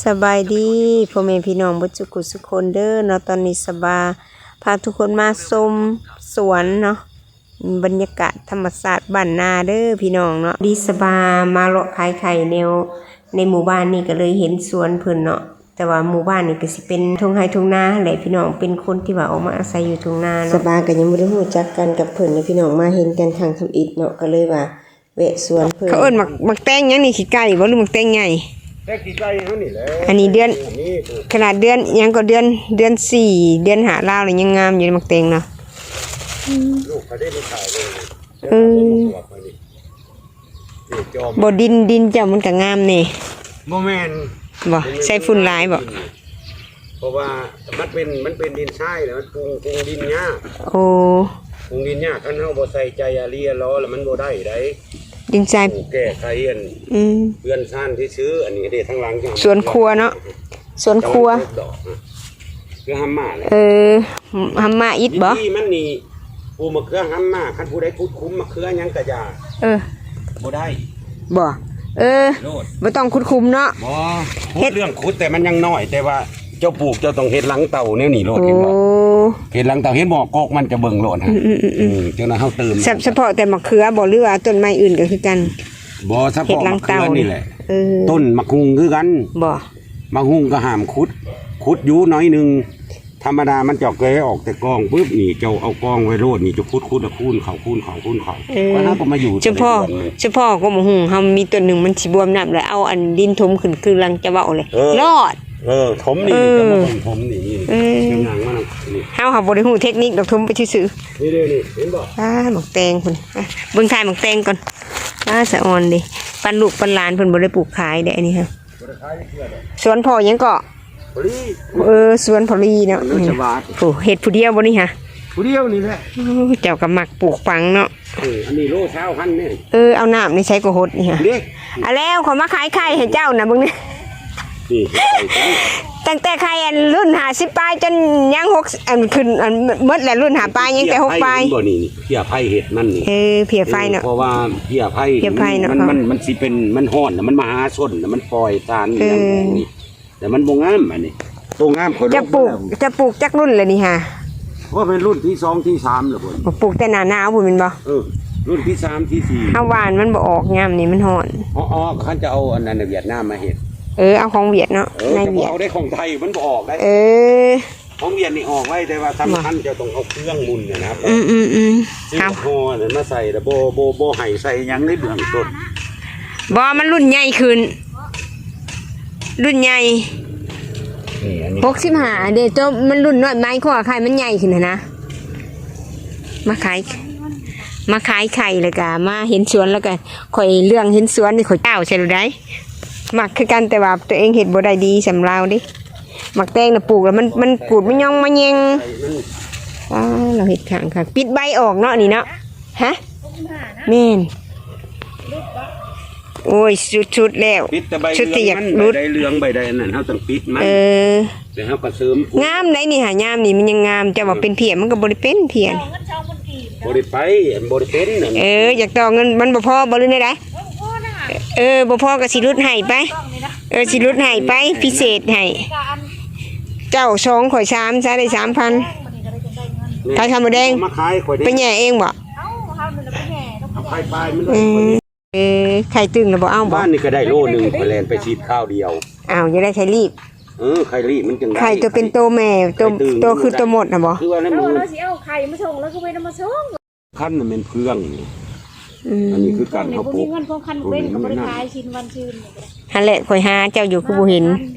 ສະບາຍດີພໍ່ແມ່ພີ່ນ້ອງເບິດສຸຂູສຸຄົນເດີເນາະ. ຕອນນີ້ສະບາພາທຸກຄົນມາຊົມສວນເນາະ, ບັນຍາກາດທຳມະຊາດບ້ານນາເດີພີ່ນ້ອງເນາະ. ດີສະບາມາເລາະຂາຍໄຂ່ແນວໃນໝູ່ບ້ານນີ້ ກໍເລີຍເຫັນສວນເພິ່ນເນາະ, ແຕ່ວ່າໝູ່ບ້ານນີ້ກໍຊິເປັນທົ່ງໄຮ່ທົ່ງນາຫັ້ນແຫຼະພີ່ນ້ອງ. ເປັນຄົນທີ່ວ່າອອກມາອາໄສຢູ່ທົ່ງນາເນາະ. ສະບາກໍຍັງບໍ່ໄດ້ຮູ້ຈັກກັນກັບເພິ່ນເນາະພີ່ນ້ອງ, ມາເຫັນກັນຄັ້ງທຳອິດເນາະ, ກໍເລີຍວ່າ ແວະສວນເພິ່ນ. ເຂົາເອີ້ນໝາກ ໝາກແຕງຫຍັງນີ້? ຂີ້ໄກ່ບໍ່ ຫຼືໝາກແຕງໃຫຍ່? ແຕງຂີ້ໄກ່ເຮົານີ້ແຫຼະ. ອັນນີ້ເດືອນ ອັນນີ້ ຂະໜາດເດືອນຫຍັງກໍເດືອນ ເດືອນສີ່ ເດືອນຫ້າລາວແລ້ວຍັງງາມຢູ່ເດ້ໝາກແຕງເນາະ. ອືມ ລູກເຂົາໄດ້ມາຂາຍເລີຍ. ເອີ ນີ້ຈອມ ບໍ່ ດິນ ດິນເຈົ້າມັນກໍງາມແດ່. ບໍ່ແມ່ນ ບໍ່ ໃສ່ຝຸ່ນຫຼາຍບໍ່? ເພາະວ່າມັນເປັນ ມັນເປັນດິນຊາຍ ແລ້ວມັນປຸງ ປຸງດິນຍາກ. ໂອ້ ປຸງດິນຍາກ, ຄັນເຮົາບໍ່ໃສ່ໃຈອາລີອາລໍແລ້ວມັນບໍ່ໄດ້ໃດ໋. ດິນຊາຍ ແກ້ໄຂອັນ ອືມ ເຮືອນຊານຊື່ໆ. ອັນນີ້ເດ້ ທາງຫຼັງ ສວນຄົວເນາະ, ສວນຄົວ ດອກ ຄືຮຳມາແຫຼະ. ເອີ ຮຳມາອິດບໍ່? ວິທີມັນນີ້ ປູກມະເຂືອຫຳມາ, ຄັນຜູ້ໃດຂຸດຂຸມມະເຂືອຫຍັງກະຢ່າ. ເອີ ບໍ່ໄດ້ ບໍ່? ເອີ ໂລດ ບໍ່ຕ້ອງຂຸດຂຸມເນາະ. ບໍ່ ເຮັດເລື່ອງຂຸດແຕ່ມັນຍັງນ້ອຍ, ແຕ່ວ່າເຈົ້າປູກເຈົ້າຕ້ອງເຮັດຫຼັງເຕົາແນວນີ້ໂລດ. ໂອ້ ເຫັນບໍ່? ເຮັດຫຼັງເຕົາ ເຫັນບໍ່? ກອກມັນຈະເບິ່ງໂລດ. ອືມໆໆ ເອີ ຈັ່ງນັ້ນເຮົາຕື່ມ ສະ ສະເພາະແຕ່ມະເຂືອບໍ່ ຫຼືວ່າຕົ້ນໄມ້ອື່ນກໍຄືກັນ? ບໍ່ ສະເພາະມະເຂືອນີ້ແຫຼະ. ເອີ ຕົ້ນໝາກຫຸ່ງຄືກັນ. ບໍ່ ໝາກຫຸ່ງກໍຫ້າມຂຸດ, ຂຸດຢູ່ໜ້ອຍໜຶ່ງ. ທຳມະດາມັນຈະເກຍອອກແຕ່ກອງປຶບນີ້ ເຈົ້າເອົາກອງໄວ້ໂລດນີ້, ເຈົ້າຂຸດໆ ແລ້ວຄູນເຂົ້າ ຄູນເຂົ້າ ຄູນເຂົ້າ. ເອີ ເຮົາກໍມາຢູ່ ສະເພາະ ສະເພາະກໍໝາກຫຸ່ງເຮົາມີຕົ້ນໜຶ່ງມັນຊິບວມນ້ຳ ແລ້ວເອົາອັນດິນຖົມຂຶ້ນຄືຫຼັງຈະເວົ້າເລີຍ. ເອີ ລອດ ເອີ ຖົມນີ້ ເອີ ຈະມາເບິ່ງຖົມນີ້ ນີ້ ເອີ ເຈົ້າຍ່າງມານຳນີ້. ເຮົາຫາບໍ່ໄດ້ຮູ້ເທັກນິກດອກ ຖົມໄປຊື່ໆ. ນີ້ເດ້ ນີ້ເຫັນບໍ່? ອ້າ ໝາກແຕງພຸ້ນ. ອ່ະ ເບິ່ງຖ່າຍໝາກແຕງກ່ອນ. ອ້າ ສະອອນເດ້ ປັນລູກປັນຫຼານເພິ່ນບໍ່ໄດ້ປູກຂາຍເດ້ ອັນນີ້ຮະ. ສວນພໍ່ຫຍັງເກາະ? ພໍລີ. ເອີ ສວນພໍລີເນາະ. ໂອ້ ເຮັດຜູ້ດຽວບໍ່ນີ້ຫະ? ຜູ້ດຽວນີ້ແຫຼະ. ໂອ້ ເຈົ້າກໍມັກປູກຝັງເນາະ. ເອີ ອັນນີ້ໂລຊາວພັນນີ້. ເອີ ເອົານ້ຳນີ້ໃສ່ກໍຫົດນີ້ຫະ. ເດ້ ອາ ແລ້ວຂ້ອຍມາຂາຍໄຂ່ໃຫ້ເຈົ້ານະ ເບິ່ງນີ້. ນີ້ ຕັ້ງແຕ່ໄຂ່ອັນລຸ້ນຫ້າສິບປາຍ ຈົນຍັງຫົກ ອັນຂຶ້ນ ອັນໝົດແລ້ວ ລຸ້ນຫ້າປາຍ ຍັງແຕ່ຫົກປາຍ. ເພຍໄຟເຫັນບໍ່ນີ້? ເພຍໄຟເຫັດມັນນີ້. ເອີ ເພຍໄຟເນາະ. ເອີ ເພາະວ່າເພຍໄຟ ເພຍໄຟເນາະ ມັນ ມັນ ມັນຊິເປັນ ມັນຮ້ອນນະ ມັນມະຫາຊົນນະ ມັນປ່ອຍສານ ເອີ ຫຍັງນີ້ ແຕ່ມັນບໍ່ງາມ. ອັນນີ້ໂຕງາມ ຂ້ອຍ ຈະປູກ ຈະປູກຈັກລຸ້ນແລ້ວນີ້ຫາ? ວ່າແມ່ນລຸ້ນທີສອງທີສາມແລ້ວພຸ້ນ. ປູກແຕ່ໜ້າໜາວພຸ້ນແມ່ນບໍ່? ເອີ ລຸ້ນທີສາມທີສີ່. ເຮົາຫວ່ານມັນບໍ່ອອກຍາມນີ້ມັນຮ້ອນ. ອອກ ອອກ ຄັນຈະເອົາອັນນັ້ນຫວຽດນາມມາເຮັດ. ເອີ ເອົາຂອງຫວຽດເນາະ. ເອີ ໃນຫວຽດ ເອົາໄດ້ຂອງໄທມັນບໍ່ອອກໄດ໋. ເອີ ຂອງຫວຽດນີ້ອອກໄວ້ ແຕ່ວ່າສຳຄັນເຈົ້າຕ້ອງເອົາເຄື່ອງໝຸ່ນນະ. ອືມໆໆ ຊື້ຫໍ່ນັ້ນມາໃສ່ ແລ້ວບໍ່ ບໍ່ ບໍ່ໃຫ້ໃສ່ຫຍັງໃນເບື້ອງຕົ້ນ. ບໍ່ ມັນລຸ້ນໃຫຍ່ຂຶ້ນ ລຸ້ນໃຫຍ່. ນີ້ ອັນນີ້ ຫົກສິບຫ້າເດ້ ໂຕມັນລຸ້ນນ້ອຍ ໝາຍຄວາມວ່າໄຂ່ມັນໃຫຍ່ຂຶ້ນຫັ້ນນະ. ມາຂາຍ ມາຂາຍໄຂ່ ແລ້ວກະມາເຫັນສວນ ແລ້ວກະຂ້ອຍເລື່ອງເຫັນສວນນີ້ ຂ້ອຍກ້າວໃສ່ໂລດໄດ໋. ມັກຄືກັນ ແຕ່ວ່າຕົວເອງເຮັດບໍ່ໄດ້ດີສ່ຳລາວເດ້. ໝາກແຕງນະປູກແລ້ວມັນ ມັນກູດມະຍອງມະແຍງ. ອ້າ ລາວເຮັດຂ້າງຄັກ ປິດໃບອອກເນາະນີ້ເນາະ. ຮະ? ແມ່ນ. ໂອ້ຍ ສຸດໆແລ້ວ ປິດແຕ່ໃບ ສຸດທີ່ຢາກຫຼຸດ ໃບໃດເຫຼືອງ ໃບໃດອັນນັ້ນ ເຮົາຕ້ອງປິດມັນ. ເອີ ແລ້ວເຮົາກໍເສີມ ງາມໄດ໋ນີ້ຫາ ຍາມນີ້ມັນຍັງງາມ. ເຈົ້າວ່າເປັນເພຍ ມັນກໍບໍ່ໄດ້ເປັນເພຍ. ບໍ່ໄດ້ໄປ ອັນບໍ່ໄດ້ເປັນ. ເອີ ຢາກຕໍ່ເງິນ ມັນບໍ່ພໍບໍ່ ຫຼືແນວໃດ? ເອີ ບໍ່ພໍກໍຊິຫຼຸດໃຫ້ໄປ. ເອີ ຊິຫຼຸດໃຫ້ໄປ ພິເສດໃຫ້. ເຈົ້າສອງ ຂ້ອຍສາມ ຊະໄດ້ສາມພັນ. ຂາຍໄຂ່ມົດແດງ ໄປແຫຍ່ເອງບໍ່? ເອົາ ເຮົານີ້ລະໄປແຫຍ່. ເອົາໄຂ່ປາຍມັນ ອືມ. ເອີ ໄຂ່ຕຶ້ງລະບໍ່ເອົາບໍ່? ບ້ານນີ້ກໍໄດ້ໂລໜຶ່ງ ຂ້ອຍແລ່ນໄປສີດຄາວດຽວ. ອ້າວ ຢາກໄດ້ໄຂ່ລີບ. ເອີ ໄຂ່ລີບມັນຈັ່ງໄດ້. ໄຂ່ຕົວເປັນໂຕແມ່ ໂຕ ໄຂ່ຕຶ້ງ ໂຕຄືໂຕມົດນະບໍ່? ຄືວ່ານັ້ນ ເອີ ມື້ ລາວຊິເອົາໄຂ່ມາສົ່ງ ລາວຄືບໍ່ໄດ້ມາສົ່ງ. ຄັນນັ້ນແມ່ນເຟືອງນີ້. ອືມ ອັນນີ້ຄືກັນ ເຮົາປູກ ບໍ່ມີເງິນ ຂອງຄັນບໍ່ເປັນ ກໍບໍ່ໄດ້ຂາຍ ຊິນວັນຊືນນີ້ກໍໄດ້. ຫັ້ນແຫຼະ ຂ້ອຍຫາເຈົ້າຢູ່ ຄືບໍ່ເຫັນ.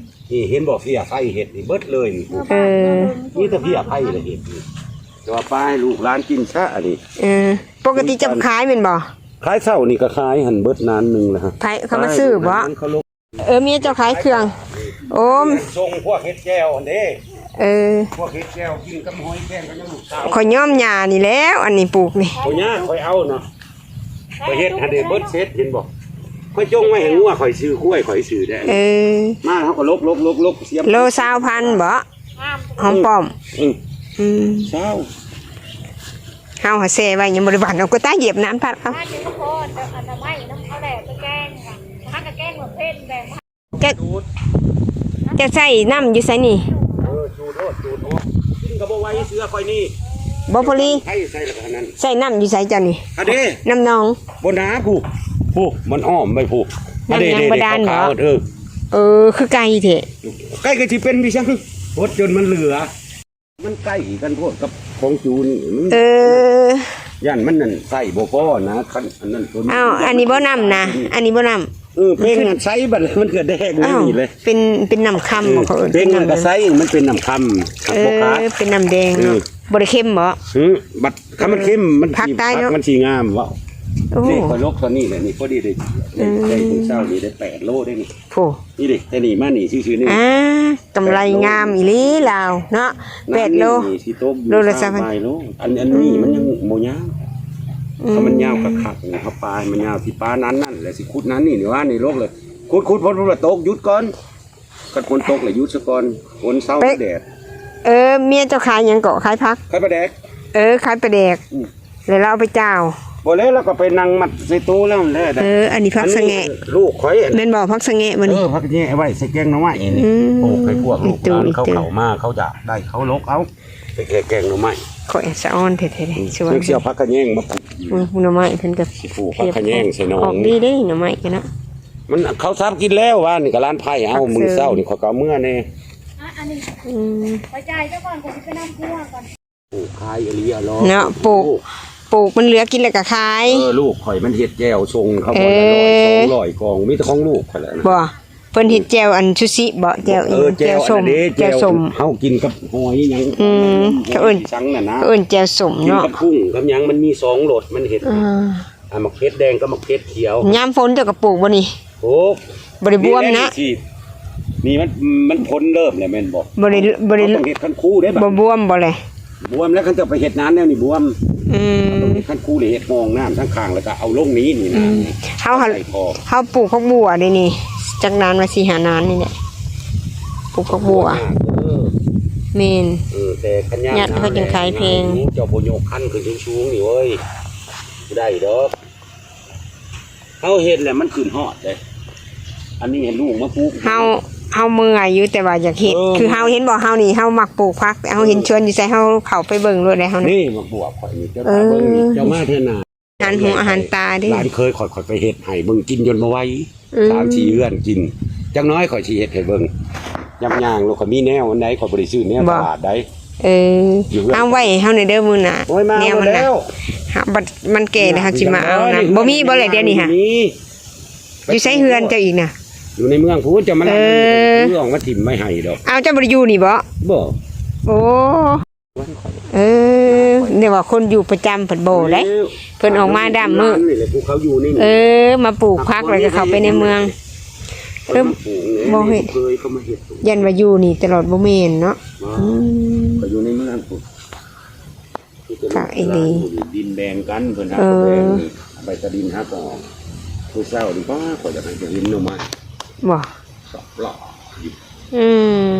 ນີ້ເຫັນບໍ່ ເຟຍໄຟເຮັດນີ້ເບິດເລີຍນີ້. ເອີ ມີແຕ່ເຟຍໄຟລະເຮັດນີ້ ແຕ່ວ່າປາໃຫ້ລູກຫຼານກິນຊະ ອັນນີ້. ເອີ ປົກກະຕິເຈົ້າຂາຍແມ່ນບໍ່? ຂາຍເຊົ້ານີ້ກໍຂາຍຫັ້ນເບິດນານໜຶ່ງລະ. ໃຜເຂົາມາຊື້ບໍ່? ເອີ ເມຍເຈົ້າຂາຍເຄື່ອງ. ໂອ້ ສົ່ງພວກເຮັດແຈ່ວຫັ້ນເດ້. ເອີ ພວກເຮັດແຈ່ວກິນກັບຫອຍແຄງກັບຫຍັງລູກສາວ. ຂ້ອຍຍອມຫຍ້ານີ້ແລ້ວ ອັນນີ້ປູກນີ້. ບໍ່ຍາກ ຂ້ອຍເອົານະ. ຂ້ອຍເຮັດຫັ້ນເດ້ ເບິດເສັດ ເຫັນບໍ່? ຂ້ອຍຈົ່ງໄວ້ໃຫ້ງົວຂ້ອຍຊື່ ຄວາຍຂ້ອຍຊື່ແດ່. ເອີ ມາເຮົາກໍລົກໆໆ ສຽມ ໂລຊາວພັນບໍ່? ຫອມປ້ອມ. ອືມ ອືມ ຊາວ. ເຮົາຫາແຊ່ໄວ້ ຍັງບໍ່ໄດ້ຫວ່ານ. ເອົາ ກໍຕາຢຽບນ້ຳພັດເອົາ. ອັນນີ້ມັນພໍ ອັນນັ້ນໄມ້ນຳເຂົາແຫຼະ ໄປແກງ ຫາກະແກງໝາກເພັດແບບ ເຈົ້າ ເຈົ້າໃສ່ນ້ຳຢູ່ໃສນີ້? ເອີ ຈູດໂລດ ຈູດອອກ ກິນກໍບໍ່ໄຫວ ເຊື່ອຂ້ອຍນີ້. ບໍ່ພໍລີ ໃສ່ ໃສ່ແລ້ວກໍອັນນັ້ນ ໃສ່ນ້ຳຢູ່ໃສເຈົ້ານີ້? ອັນເດ້ ນ້ຳໜອງ ບໍ່ໜາ ຜູ້ ຜູ້ ມັນອ້ອມໄປຜູ້ ອັນເດ້ ນ້ຳຫຍັງ ເດ້ ບໍ່ດານ ເດ້ ຂາວໆ ເອີ ເອີ ຄືໄກ່ແທ້ ໄກ່ກໍຊິເປັນຄືຫຍັງ ຫົດຈົນມັນເຫຼືອ. ມັນໃກ້ກັນໂພດກັບຂອງຈູນີ້ ມັນ ເອີ ຢ້ານມັນນັ້ນໃສ່ບໍ່ພໍນະ ຄັນອັນນັ້ນຕົວນີ້. ອ້າວ ອັນນີ້ບໍ່ນ້ຳນະ ອັນນີ້ບໍ່ນ້ຳ. ເອີ ເພັງອັນໃສບັດ ມັນກະແດງ ອ້າວ ນີ້ເລີຍ ເປັນ ເປັນນ້ຳຄຳ ເອີ ບໍ່ ເຂົາເອີ້ນ ເພັງມັນກະໃສ ມັນເປັນນ້ຳຄຳ ເອີ ບໍ່ຂາດ ເປັນນ້ຳແດງເນາະ ເອີ ບໍ່ໄດ້ເຄັມບໍ່? ຫື ບັດຄັນມັນເຄັມ ມັນ ຜັກຕາຍເນາະ ມັນຊິງາມເວົ້າ. ໂອ້ ນີ້ຂ້ອຍລົກເທົ່ານີ້ແຫຼະ ນີ້ພໍດີໄດ້ ໄດ້ ອືມ ໄດ້ມື້ເຊົ້ານີ້ໄດ້ແປດໂລເດ້ນີ້ ໂອ້ ນີ້ເດ້ ແຕ່ນີ້ມານີ້ຊື່ໆນີ້ ອ່າ ກຳໄລງາມອີ່ຫຼີລາວເນາະ ແປດໂລ ໂລລະຊາວ ຊາວປາຍໂລ. ອັນ ອັນນີ້ ອືມ ມັນຍັງບໍ່ຍາວ ອືມ ຖ້າມັນຍາວຄັກໆນີ້ ເຮົາປາໃຫ້ມັນຍາວ ຊິປານັ້ນນັ້ນແຫຼະ ຊິຂຸດນັ້ນນີ້ ນີ້ວ່ານີ້ລົກເລີຍ ຂຸດໆ ພົ້ນລະຕົກ ຢຸດກ່ອນ ຄັນຝົນຕົກລະຢຸດຊະກ່ອນ ຝົນເຊົາແດດ. ເອີ ເມຍເຈົ້າຂາຍຫຍັງເກາະ? ຂາຍຜັກ ຂາຍປາແດກ. ເອີ ຂາຍປາແດກ ອືມ ແລ້ວລາວເອົາໄປຈ່າວ. ບໍ່ແລ້ວ ລາວກໍໄປນັ່ງມັດໃສ່ຕູ້ແລ້ວແຫຼະ. ເອີ ອັນນີ້ຜັກສະແງະ ອັນນີ້ລູກຂ້ອຍ ແມ່ນບໍ່? ຜັກສະແງະບໍ່ນີ້? ເອີ ຜັກສະແງະໄວ້ໃສ່ແກງໜໍ່ໄມ້ນີ້. ອືມ ປູກໃຫ້ພວກລູກຫຼານເຂົາເຂົ້າມາ ເຂົາຢາກໄດ້ ເຂົາລົກເອົາ ໄປແຄ່ແກງໜໍ່ໄມ້. ຂ້ອຍສະອອນແທ້ໆເດ້ ອືມ ຊວນ ເພິ່ນຊິເອົາຜັກຂະແຍງມາປູກ. ອືມ ໜໍ່ໄມ້ເພິ່ນກໍ ຊິປູກຜັກຂະແຍງໃສ່ໜອງ ອອກດີເດ້ໜໍ່ໄມ້ກໍເນາະ. ມັນ ເຂົາສັບກິນແລ້ວ ວານນີ້ກໍຫຼານໄຜ່ເອົາ ມື້ເຊົ້ານີ້ຂ້ອຍກໍເອົາເມືອແດ່. ອືມ ໄປຈ່າຍເຈົ້າກ່ອນ ຂ້ອຍຊິໄປນຳຄົວກ່ອນ. ປູກຂາຍອີ່ຫຼີອະເນາະ ເນາະ ປູກ ປູກມັນເຫຼືອກິນແລ້ວກໍຂາຍ. ເອີ ລູກຂ້ອຍມັນເຮັດແຈ່ວສົ່ງເຂົາ ເອີ ວັນລະຮ້ອຍ ສອງຮ້ອຍກ່ອງ ມີແຕ່ຂອງລູກຂ້ອຍແຫຼະນະ. ບໍ່ ເພິ່ນເຮັດແຈ່ວອັນຊູຊິບໍ່? ແຈ່ວ ເອີ ແຈ່ວ ແຈ່ວສົ້ມ ແຈ່ວສົ້ມ ເຈົ້າເນາະ ເຈົ້າສົ້ມ ເຮົາກິນກັບຫອຍຫຍັງ ອືມ ເຂົາເອີ້ນ ສັງນັ້ນນະ ເຂົາເອີ້ນແຈ່ວສົ້ມເນາະ ກິນກັບກຸ້ງກັບຫຍັງ ມັນມີສອງລົດ ມັນເຮັດ ອ່າ ອ່າ ໝາກເຜັດແດງກັບໝາກເຜັດຂຽວ. ຍາມຝົນເຈົ້າກໍປູກບໍ່ນີ້? ໂອ້ ບໍ່ໄດ້ບວມນະ. ນີ້ມັນ ມັນພົ້ນເລີ່ມແລ້ວແມ່ນບໍ່? ບໍ່ໄດ້ ບໍ່ໄດ້ ເຮົາຕ້ອງເຮັດຄັນຄູເດ້ ບໍ່ບວມບໍ່ແລະ? ບວມແລ້ວ ຄັນເຈົ້າໄປເຮັດນານແນວນີ້ບວມ. ອືມ ຕ້ອງເຮັດຄັນຄູ ເຮັດຮ່ອງນ້ຳທາງຂ້າງ ແລ້ວກໍເອົາລົງນີ້ ນີ້ນະ. ອືມ ເຮົາ ເຮົາປູກຜັກບົວເດ້ນີ້ ຈັກນານວ່າ ສີ່ຫ້ານານນີ້ແຫຼະ ປູກຜັກບົວ. ເອີ ແມ່ນ ເອີ ແຕ່ຄັນຍາມ ຍາດເຂົາຈຶ່ງຂາຍແພງ. ເຈົ້າບໍ່ຍົກຄັນຂຶ້ນສູງໆນີ້ເວີຍ ບໍ່ໄດ້ດອກ. ເຮົາເຮັດແລ້ວມັນຂຶ້ນຮອດເດ້ ອັນນີ້ໃຫ້ລູກມາປູກ. ເຮົາ ເຮົາເມື່ອຍຢູ່ ແຕ່ວ່າຢາກເຮັດ. ເອີ ຄືເຮົາເຫັນບໍ່ ເຮົານີ້ ເຮົາມັກປູກຜັກ ເຮົາເຫັນ ເອີ ສວນຢູ່ໃສ ເຮົາເຂົ້າໄປເບິ່ງໂລດເດ້ ເຮົານີ້. ນີ້ໝາກບວກຂ້ອຍນີ້ ເຈົ້າ ເອີ ເບິ່ງນີ້ ເຈົ້າມາເທື່ອໜ້າ ອາຫານຫູອາຫານຕາເດ້ ຫຼານເຂີຍຂ້ອຍ ຂ້ອຍໄປເຮັດໃຫ້ເບິ່ງ ກິນຈົນບໍ່ໄຫວ. ອືມ ສາມສີ່ເຮືອນກິນ ຈັກໜ້ອຍຂ້ອຍຊິເຮັດໃຫ້ເບິ່ງ. ຍາມຍ່າງໂລດ ຂ້ອຍມີແນວອັນໃດ ຂ້ອຍບໍ່ໄດ້ຊື້ແນວຕະຫຼາດໃດ. ເອີ ເອົາໄວ້ໃຫ້ເຮົາແດ່ເດີມື້ໜ້າ. ໂອ້ຍ ມາແນວມັນນະ ເອົາແລ້ວ ເຮົາບັດມັນແກ່ແລ້ວເຮົາຊິມາເອົານະ. ບໍ່ມີບໍ່ແລະດຽວນີ້ຫະ? ມີ ຢູ່ໃສເຮືອນເຈົ້າອີກນະ? ຢູ່ໃນເມືອງພຸ້ນ ເຈົ້າມາ ເອີ ລັກເອົາມາຖິ້ມໄວ້ໃຫ້ດອກ. ເອົາ ເຈົ້າບໍ່ໄດ້ຢູ່ນີ້ບໍ? ບໍ່ ໂອ້ ເອີ ແນວວ່າຄົນຢູ່ປະຈຳເພິ່ນບໍ່ໄດ້ ເພິ່ນອອກມາດຳມື້ ນີ້ແຫຼະ ຜູ້ເຂົາຢູ່ນີ້ ເອີ ມາປູກຜັກແລ້ວກໍເຂົ້າໄປໃນເມືອງ. ເອີ ບໍ່ເຮັດ ຢ້ານວ່າຢູ່ນີ້ຕະຫຼອດ ບໍ່ແມ່ນເນາະ. ອືມ ກໍຢູ່ໃນເມືອງພຸ້ນ ຄັກອີ່ຫຼີ ດິນແບ່ງກັນ ເພິ່ນຫາ ເອີ ກໍແບ່ງນີ້ ໄປຕະດິນຫາກໍອອກ. ມື້ເຊົ້ານີ້ ປ້າ ຂ້ອຍຢາກໃຫ້ເຈົ້າເຫັນໜໍ່ໄມ້ ບໍ່ ສັບຫຼໍ່ຢູ່. ອືມ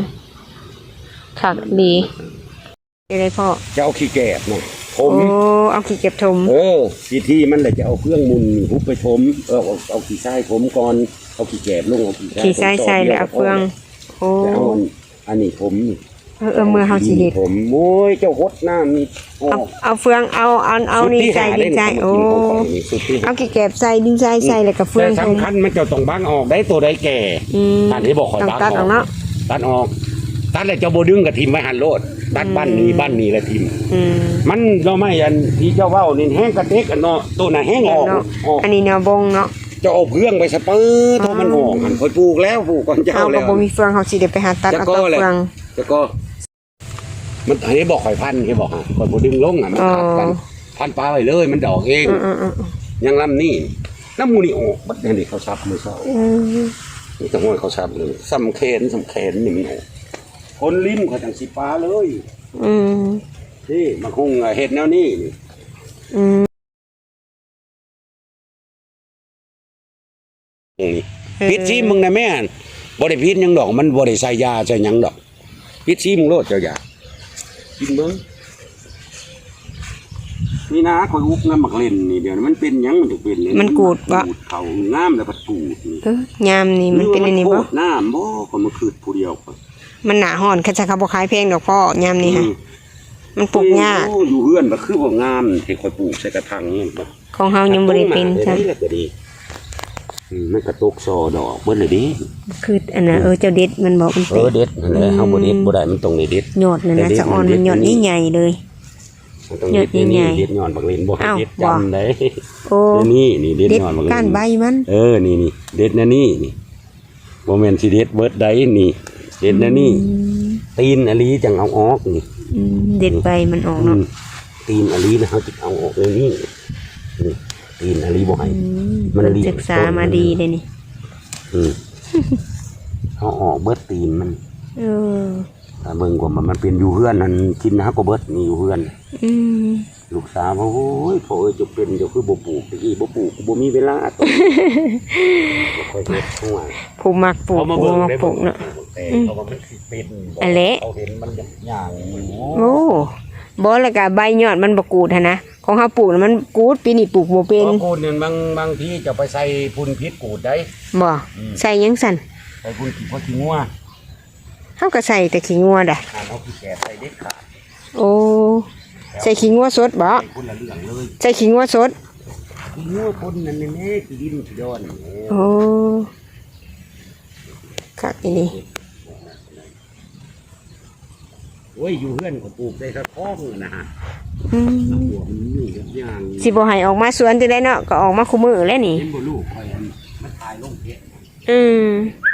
ຄັກດີ. ຈັ່ງໃດພໍ່? ຈະເອົາຂີ້ແກບນະຖົມ. ໂອ້ ເອົາຂີ້ແກບຖົມ. ເອີ ວິທີມັນແຫຼະ ຈະເອົາເຟືອງໝຸ່ນຮຸບໄປຖົມ. ເອີ ເອົາ ເອົາຂີ້ຊາຍຖົມກ່ອນ ເອົາຂີ້ແກບລົງ ເອົາຂີ້ຊາຍ ຂີ້ຊາຍໃສ່ແລ້ວເອົາເຟືອງ. ໂອ້ ແລ້ວເອົາອັນ ອັນນີ້ຖົມ. ເອີ ເອີ ເມື່ອເຮົາຊິເຮັດ ຖົມ. ໂອ້ຍ ເຈົ້າຫົດນ້ຳນີ້ອອກ ເອົາ ເອົາເຟືອງ ເອົາ ເອົາ ເອົານີ້ໃສ່ດິນຊາຍ. ໂອ້ ເອົາຂີ້ແກບໃສ່ ດິນຊາຍໃສ່ ອືມ ແລ້ວກໍເຟືອງຖົມ. ແຕ່ສຳຄັນມັນເຈົ້າຕ້ອງບັງອອກໄດ໋ ໂຕໃດແກ່. ອືມ ອັນທີ່ບໍ່ຄ່ອຍບັງອອກ ຕ້ອງຕັດອອກເນາະ ຕັດອອກ ຕັດແລ້ວເຈົ້າບໍ່ດຶງກໍຖິ້ມໄວ້ຫັ້ນໂລດ. ຕັດ ອືມ ບັ້ນນີ້ ບັ້ນນີ້ແລ້ວຖິ້ມ. ອືມ ມັນໜໍ່ໄມ້ອັນທີ່ເຈົ້າເວົ້ານີ້ແຮງກະເຕັກ ອັນເນາະ ໂຕນັ້ນແຮງອອກ ແມ່ນເນາະ ອອກ. ອັນນີ້ແນວບົງເນາະ ເຈົ້າເອົາເຟືອງໄປຊະ ປຶດ ໂຕມັນອອກຫັ້ນ. ອືມ ຂ້ອຍປູກແລ້ວ ປູກກ່ອນເຈົ້າແລ້ວ ເຮົາກໍບໍ່ມີເຟືອງ ເຮົາຊິໄດ້ໄປຫາຕັດເອົາແຕ່ເຟືອງ. ຈະກໍ ມັນ ອັນນີ້ບໍ່ຄ່ອຍພັນ ເຫັນບໍ່ ຂ້ອຍບໍ່ດຶງລົງ ມັນຂາດກັນ. ອໍ ພັນປາໄວ້ເລີຍ ມັນຈະອອກເອງ. ອືມໆໆ ຍັງລຳນີ້ ລຳໝູ່ນີ້ອອກເບິດ ເຫັນເດ ເຂົາສັບມື້ເຊົ້າ. ອືມ ມີແຕ່ຫ້ອຍເຂົາສັບເລີຍ ສ່ຳແຂນ ສ່ຳແຂນນີ້ມັນອອກ. ຄົນລິມເຂົາຈັ່ງຊິປາເລີຍ. ອືມ ນີ້ ບັກຫຸ່ງເຮັດແນວນີ້ນີ້. ອືມ ນີ້ ເອີ ພິດຊີມເບິ່ງໄດ້ແມ່. ບໍ່ໄດ້ຜິດຫຍັງດອກ ມັນບໍ່ໄດ້ໃສ່ຢາໃສ່ຫຍັງດອກ. ພິດຊີມເບິ່ງໂລດ ເຈົ້າຢາກກິນເບິ່ງ. ນີ້ນະ ຂ້ອຍອຸກນຳໝາກເລັ່ນນີ້ ດຽວນີ້ມັນເປັນຫຍັງມັນຈຶ່ງເປັນນີ້ ມັນກູດບໍ່? ກູດເຂົ້າງາມແລ້ວພັດກູດນີ້ ເອີ ຍາມນີ້ມັນເປັນອັນນີ້ບໍ່? ໂຄດນ້ຳບໍ່? ຂ້ອຍມາຄຶດຜູ້ດຽວ ມັນໜ້າຮ້ອນ ຄັນຊັ້ນເຂົາບໍ່ຂາຍແພງດອກພໍ່ ຍາມນີ້ຫັ້ນ ອືມ ມັນປູກຍາກ. ໂອ້ ຢູ່ເຮືອນກໍຄືບໍ່ງາມ ທີ່ຂ້ອຍປູກໃສ່ກະຖາງນີ້ ຂອງເຮົາຍັງບໍ່ໄດ້ເປັນຊ້ຳ ອືມ ມັນກະຕົກສໍ່ດອກເບິດເລີຍເດ້ ຄືອັນນ່າ ອືມ ເອີ ເຈົ້າເດັດມັນບໍ່? ມັນ ເອີ ເຕັມ ເດັດຫັ້ນແຫຼະ ອືມ ເຮົາບໍ່ເດັດບໍ່ໄດ້ ມັນຕ້ອງໄດ້ເດັດ ຍອດນັ້ນນະ ຍອດ ສະອອນ ມັນຍອດນີ້ໃຫຍ່ເລີຍ ມັນຕ້ອງເດັດແນວນີ້ ເດັດຍອດບັກເລັ່ນ ບໍ່ໃຫ້ເດັດຈ້ຳໃດ໋ ໂອ້ ແນວນີ້ ນີ້ເດັດຍອດບັກເລັ່ນ ເດັດກ້ານໃບມັນ ເອີ ນີ້ໆ ເດັດແນວນີ້ນີ້ ບໍ່ແມ່ນຊິເດັດເບິດໃດ໋ນີ້ ເດັດແນວນີ້ ອືມ ຕີນອາລີຈັ່ງເອົາອອກນີ້ ອືມ ເດັດໃບມັນອອກເນາະ ອືມ ຕີນອາລີນະ ເຮົາຈຶ່ງເອົາອອກແນວນີ້ ນີ້ ຕີນອາລີບໍ່ໃຫ້ ອືມ ມັນ ເພິ່ນສຶກສາມາດີເດ້ນີ້ ອືມ ເຮົາອອກເບິດຕີນມັນ ເອີ ຖ້າເບິ່ງກວ່າມັນ ມັນເປັນຢູ່ເຮືອນຫັ້ນ ກິນເຮົາກໍເບິດນີ້ຢູ່ເຮືອນ ອືມ ລູກສາວວ່າ ໂອ້ຍ ພໍ່ເອີຍ ເຈົ້າເປັນ ເຈົ້າຄືບໍ່ປູກ ແຕ່ກີ້ບໍ່ປູກ ບໍ່ມີເວລາ ບໍ່ຄ່ອຍເຮັດ ຜູ້ມັກປູກ ຜູ້ມັກປູກເນາະ ອືມ ເພາະວ່າມັນຊິເປັນບໍ່ ອັນແຫຼະ ເຂົາເຫັນມັນຫຍ້າງ ໂອ້ ບໍ່ ແລ້ວກະໃບຍອດມັນບໍ່ກູດຫັ້ນນະ ຂອງເຮົາປູກນະມັນກູດ ປີນີ້ປູກບໍ່ເປັນ ບໍ່ກູດນັ້ນ ບາງ ບາງທີເຈົ້າໄປໃສ່ຝຸ່ນພິດກູດໄດ໋ ບໍ່ ອືມ ໃສ່ຫຍັງຊັ້ນ? ໃສ່ຝຸ່ນຂີ້ ຂີ້ງົວ ເຮົາກໍໃສ່ແຕ່ຂີ້ງົວດະ ເຮົາຂີ້ແກດໃສ່ເດັດຂາດ ໂອ້ ໃສ່ຂີ້ງົວສົດບໍ? ໃສ່ຄົນລະເລື່ອງເລີຍ ໃສ່ຂີ້ງົວສົດ ຂີ້ງົວປົນນັ້ນແນ່ ຂີ້ດິນຂີ້ດອນ ໂອ້ ຄັກອີ່ຫຼີ ໂອ້ຍ ຢູ່ເຮືອນກໍປູກໄດ້ສະທ້ອງນະ ອືມ ມັນມີຫຍັງ ຊິບໍ່ໃຫ້ອອກມາສວນຈັ່ງໃດເນາະ ກໍອອກມາຄູ່ມື້ແຫຼະນີ້ ເຫັນບໍ່ລູກຂ້ອຍ ອັນມັນຖ່າຍລົງເຟສ ອືມ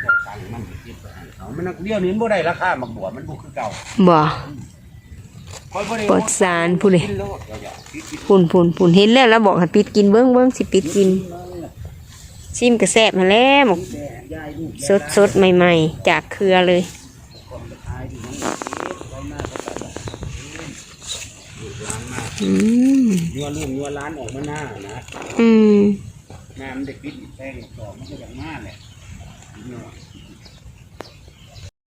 ເຈົ້າສັ່ງມັນເກັບໄວ້ໃຫ້ເຂົາ ມັນດຽວນີ້ມັນບໍ່ໄດ້ລາຄາໝາກບົວ ມັນບໍ່ຄືເກົ່າ ບໍ່ ຂ້ອຍບໍ່ໄດ້ ປອດສານພຸ້ນເດ້ ພຸ້ນໆໆ ເຫັນແລ້ວລາວບອກໃຫ້ປິດກິນ ເບິ່ງໆ ຊິປິດກິນ ຊີມກໍແຊບຫັ້ນແຫຼະ ໝາກສົດໆ ໃໝ່ໆ ຈາກເຄືອເລີຍ ອືມ ຍົວລູກຍົວຫຼານອອກມານານະ ອືມ ນາມັນໄດ້ປິດແປງດອກ ມັນກໍຢາກມາແຫຼະ ເນາະ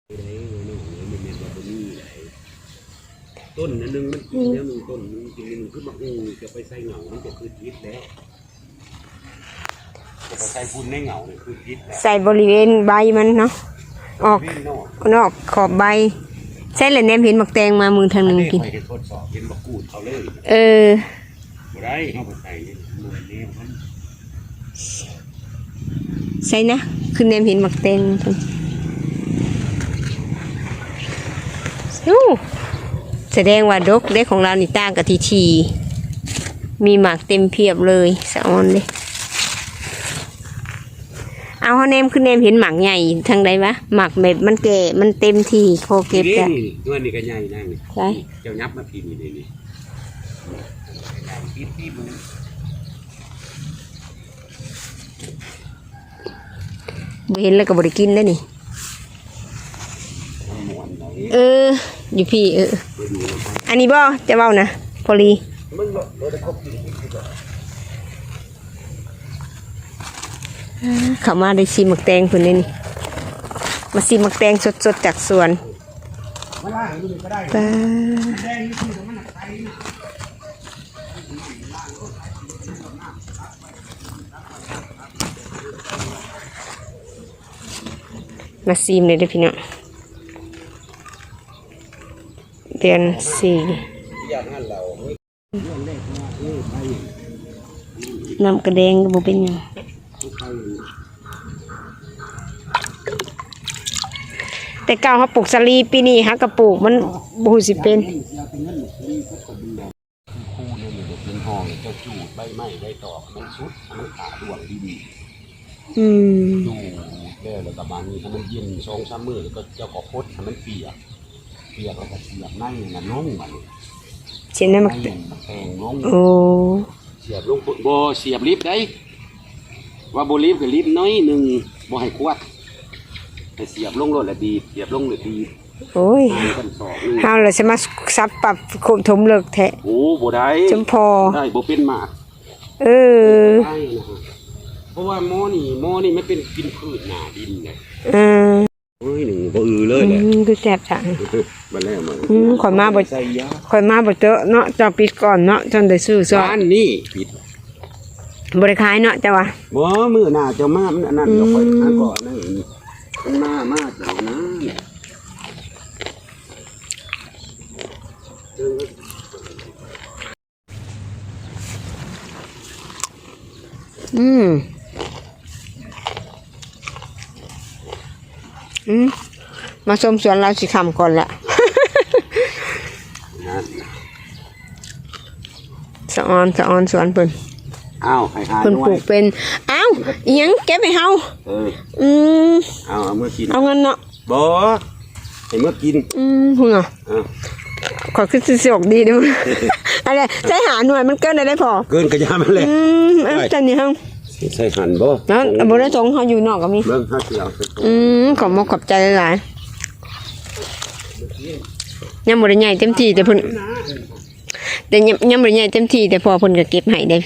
ບໍ່ແມ່ນວ່າບໍ່ມີໃດ ຕົ້ນອັນໜຶ່ງມັນກິນແນວໜຶ່ງ ອືມ ຕົ້ນໜຶ່ງກິນແນວໜຶ່ງ ຄືໝາກຫຸ່ງນີ້ ຈະໄປໃສ່ເຫງົາ ມັນຈະຄືດພິດແລ້ວ ຈະໄປໃສ່ຝຸ່ນໃນເຫງົານີ້ຄືດພິດແລ້ວ ໃສ່ບໍລິເວນໃບມັນເນາະ ອອກ ບໍລິເວນນອກ ນອກຂອບໃບ ໃສ່ແລ້ວແນມເຫັນໝາກແຕງມາມື້ທາງໜຶ່ງກິນ ອັນນີ້ຂ້ອຍເຮັດທົດສອບ ເຫັນບໍ່ ກູດເອົາເລີຍ ເອີ ບໍ່ໄດ້ ເຮົາບໍ່ໃສ່ ບໍ່ແນວມັນ ໃສ່ນະ ຄືແນມເຫັນໝາກແຕງພຸ້ນ ໂອ້ ສະແດງວ່າດົກເດ້ ຂອງລາວນີ້ຕ່າງກັບທີ່ ທີ່ມີໝາກເຕັມພຽບເລີຍ ສະອອນເດ້ ເອົາ ເຮົາແນມ ຄືແນມເຫັນໝາກໃຫຍ່ທາງໃດວະ ໝາກແບບມັນແກ່ ມັນເຕັມທີ່ ພໍເກັບໄດ້ ນີ້ ໜ່ວຍນີ້ກໍໃຫຍ່ນາງ ໃສ ເຈົ້າຫຍັບມາພີ້ນີ້ ນີ້ ນີ້ ຕິດທີ່ມື ບໍ່ເຫັນແລ້ວກໍບໍ່ໄດ້ກິນເດ້ນີ້ ເອີ ຢູ່ພີ້ ເອີ ອັນນີ້ບໍ່ ຈະເວົ້ານະ ພໍລີ ເຂົ້າມາໄດ້ຊີມໝາກແຕງເພິ່ນເດ້ນີ້ ມາຊີມໝາກແຕງສົດໆ ຈາກສວນ ປາ ມາຊີມເລີຍເດີພີ່ນ້ອງ ເດືອນສີ່ ນ້ຳກະແດງກໍບໍ່ເປັນຫຍັງ ແຕ່ເກົ່າເຮົາປູກສາລີ ປີນີ້ເຮົາກໍປູກ ມັນບໍ່ຮູ້ຊິເປັນ ຄູ່ໜຶ່ງເປັນຫ້ອງ ເຈົ້າຈູດໃບໄມ້ໃບຕອກໃຫ້ມັນສຸດ ໃຫ້ມັນຂາດວງດີໆ ອືມ ຈູດແລ້ວ ແລ້ວກໍບາດນີ້ໃຫ້ມັນເຢັນສອງສາມມື້ ແລ້ວກໍເຈົ້າກໍຄົດໃຫ້ມັນປຽກ ປຽກແລ້ວກໍສຽບໃນນັ້ນລົງ ບາດນີ້ ສຽບໃນໝາກ ໃນໝາກແຕງລົງ ໂອ້ ສຽບລົງ ບໍ່ສຽບລິບໃດ ວ່າບໍ່ລິບກໍລິບໜ້ອຍໜຶ່ງ ບໍ່ໃຫ້ຄວັດ ໃຫ້ສຽບລົງໂລດ ແລ້ວດີດ ສຽບລົງ ແລ້ວດີດ ໂອ້ຍ ເຮົາລະຊິມາສັບປັບໂຄມຖົມເລິກແທ້ ໂອ້ ບໍ່ໄດ້ ສົມພໍ ໄດ້ ບໍ່ເປັນໝາກ ເອີ ໄດ້ນະ ເພາະວ່າໝໍນີ້ ໝໍນີ້ມັນເປັນກິນພືດໜ້າດິນນະ ເອີ ໜ້ອຍໜຶ່ງ ບໍ່ອືເລີຍແຫຼະ ອືມ ຄືແຊບຈັງ ບັດແລ້ວມັນ ອືມ ຂ້ອຍມາບໍ່ ໃສ່ຢາ ຂ້ອຍມາບໍ່ເຈີເນາະ ເຈົ້າປິດກ່ອນເນາະ ຈັ່ງໄດ້ຊື້ຊອຍ ບ້ານນີ້ປິດ ບໍ່ໄດ້ຂາຍເນາະ ເຈົ້າວ່າ ບໍ່ ມື້ໜ້າເຈົ້າມາ ມັນອັນນັ້ນ ອືມ ດອກ ຂ້ອຍຫາກໍອັນນັ້ນ ມັນມາ ມາເຈົ້ານະ ອືມ ອືມ ມາຊົມສວນລາວຊິຄ່ຳກ່ອນລະ ສະອອນ ສະອອນສວນເພິ່ນ ອ້າວ ໃຫ້ຫາ ເພິ່ນປູກເປັນ ອ້າວ ອີ່ຫຍັງ ເກັບໃຫ້ເຮົາ ເອີ ອືມ ເອົາ ເອົາເມືອກິນ ເອົາເງິນເນາະ ບໍ່ ໃຫ້ເມືອກິນ ອືມ ພຸ້ນນະ ເອີ ຂ້ອຍຄືຊິໂຊກດີເດ້ ອັນນີ້ໃສ່ຫ້າໜ່ວຍ ມັນເກີນໄດ້ພໍ ເກີນກະຢ່າມັນແຫຼະ ອືມ ເອົາ ໄປ ໃສ່ນີ້ເຮົາ ໃສ່ຫັ້ນບໍ່ ນັ້ນ ບໍ່ໄດ້ຖົງ ເຮົາຢູ່ນອກກໍມີ ເບິ່ງ ເຮົາຊິເອົາໃສ່ຖົງ ອືມ ຂອບມົກຂອບໃຈຫຼາຍໆ ຍັງບໍ່ໄດ້ໃຫຍ່ເຕັມທີ່ ແຕ່ເພິ່ນ ແຕ່ຍັງ ຍັງບໍ່ໄດ້ໃຫຍ່ເຕັມທີ່ ແຕ່ພໍ່ເພິ່ນກໍເກັບໃຫ້ເດ້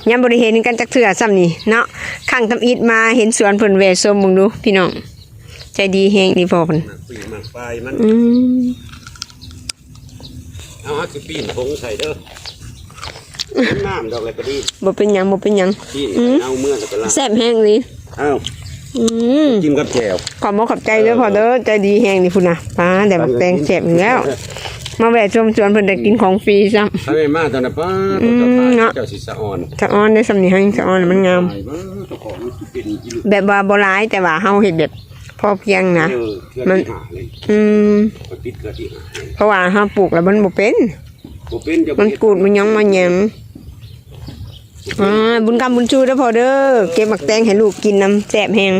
ຍັງບໍ່ໄດ້ເຫັນກັນຈັກເທື່ອຊ້ຳນີ້ເນາະ ຄັ້ງທຳອິດມາເຫັນສວນເພິ່ນ ແວ່ຊົມເບິ່ງດູພີ່ນ້ອງ ໃຈດີແຮງອີ່ພໍ່ເພິ່ນ ໝາກປີໝາກປາຍມັນ ອືມ ເອົາ ເຮົາຊິປີ້ນຜົງໃສ່ເດີ ນ້ຳດອກແລ້ວກໍດີ ບໍ່ເປັນຫຍັງ ບໍ່ເປັນຫຍັງ ທີ່ ອືມ ເອົາເມືອແລ້ວກໍລ້າງ ແຊບແຮງອີ່ຫຼີ ອ້າວ ອືມ ກິນກັບແຈ່ວ ຂອບມົກຂອບໃຈເດີ ເອີ ພໍ່ເດີ ໃຈດີແຮງນີ້ພຸ້ນນະ ປ້າ ໄດ້ໝາກແຕງແຊບອີກແລ້ວ ມາແວ່ຊົມສວນເພິ່ນໄດ້ກິນຂອງຟຣີຊ້ຳ ຖ້າແມ່ນມາຕອນນັ້ນ ປ້າ ອືມ ເຈົ້າ ເນາະ ເຈົ້າຊິສະອອນ ສະອອນເດ້ ສ່ຳນີ້ຫັ້ນສະອອນ ມັນງາມ ເອີ ເຈົ້າຂອງມັນຊິເປັນອີ່ ແບບວ່າບໍ່ຫຼາຍ ແຕ່ວ່າເຮົາເຮັດແບບພໍພຽງນະ ເອີ ເທື່ອ ມັນ ທີຫ້າເລີຍ ອືມ ຂ້ອຍປິດເທື່ອທີຫ້າເລີຍ ເພາະວ່າເຮົາປູກແລ້ວມັນບໍ່ເປັນ ບໍ່ເປັນ ມັນກູດ ມັນຫຍັງ ມັນຫຍັງ ອ່າ ບຸນກຳບຸນຊູເດີພໍ່ເດີ ເກັບໝາກແຕງໃຫ້ລູກກິນນຳ ແຊບແຮງ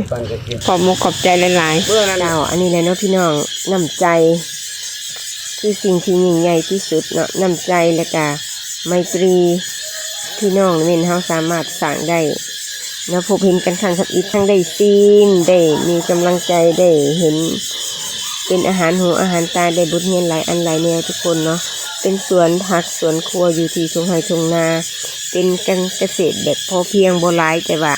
ຂອບມົກຂອບໃຈຫຼາຍໆ ເຈົ້າ ອັນນີ້ແຫຼະເນາະພີ່ນ້ອງ ນ້ຳໃຈ ຄືສິ່ງທີ່ຍິ່ງໃຫຍ່ທີ່ສຸດເນາະ ນ້ຳໃຈ ແລ້ວກະໄມຕີພີ່ນ້ອງ ແມ່ນເຮົາສາມາດສ້າງໄດ້ເນາະ ພົບເຫັນກັນຄັ້ງທຳອິດ ທັງໄດ້ຊີມ ໄດ້ມີກຳລັງໃຈ ໄດ້ເຫັນ ເປັນອາຫານຫູອາຫານຕາ ໄດ້ບົດຮຽນຫຼາຍອັນຫຼາຍແນວທຸກຄົນເນາະ ເປັນສວນຜັກສວນຄົວຢູ່ທີ່ທົ່ງໄຮ່ທົ່ງນາ ເປັນການກະເສດແບບພໍພຽງ ບໍ່ຫຼາຍ ແຕ່ວ່າ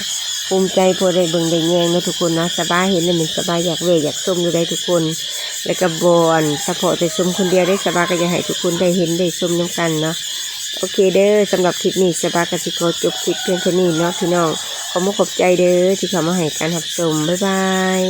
ພູມໃຈ ພໍໄດ້ເບິ່ງໄດ້ແຍງເນາະທຸກຄົນເນາະ ສະບາເຫັນແລ້ວແມ່ນສະບາຢາກແວ່ຢາກຊົມຢູ່ໃດ໋ທຸກຄົນ ແລ້ວກໍບໍ່ອັນສະເພາະແຕ່ຊົມຄົນດຽວເດ້ ສະບາກໍຢາກໃຫ້ທຸກຄົນໄດ້ເຫັນໄດ້ຊົມນຳກັນເນາະ ໂອເຄເດີ ສຳລັບຄລິບນີ້ ສະບາກໍຊິຂໍຈົບຄລິບພຽງເທົ່ານີ້ເນາະພີ່ນ້ອງ ຂໍຂອບມົກຂອບໃຈເດີ ທີ່ເຂົ້າມາໃຫ້ການຮັບຊົມ ບາຍບາຍ.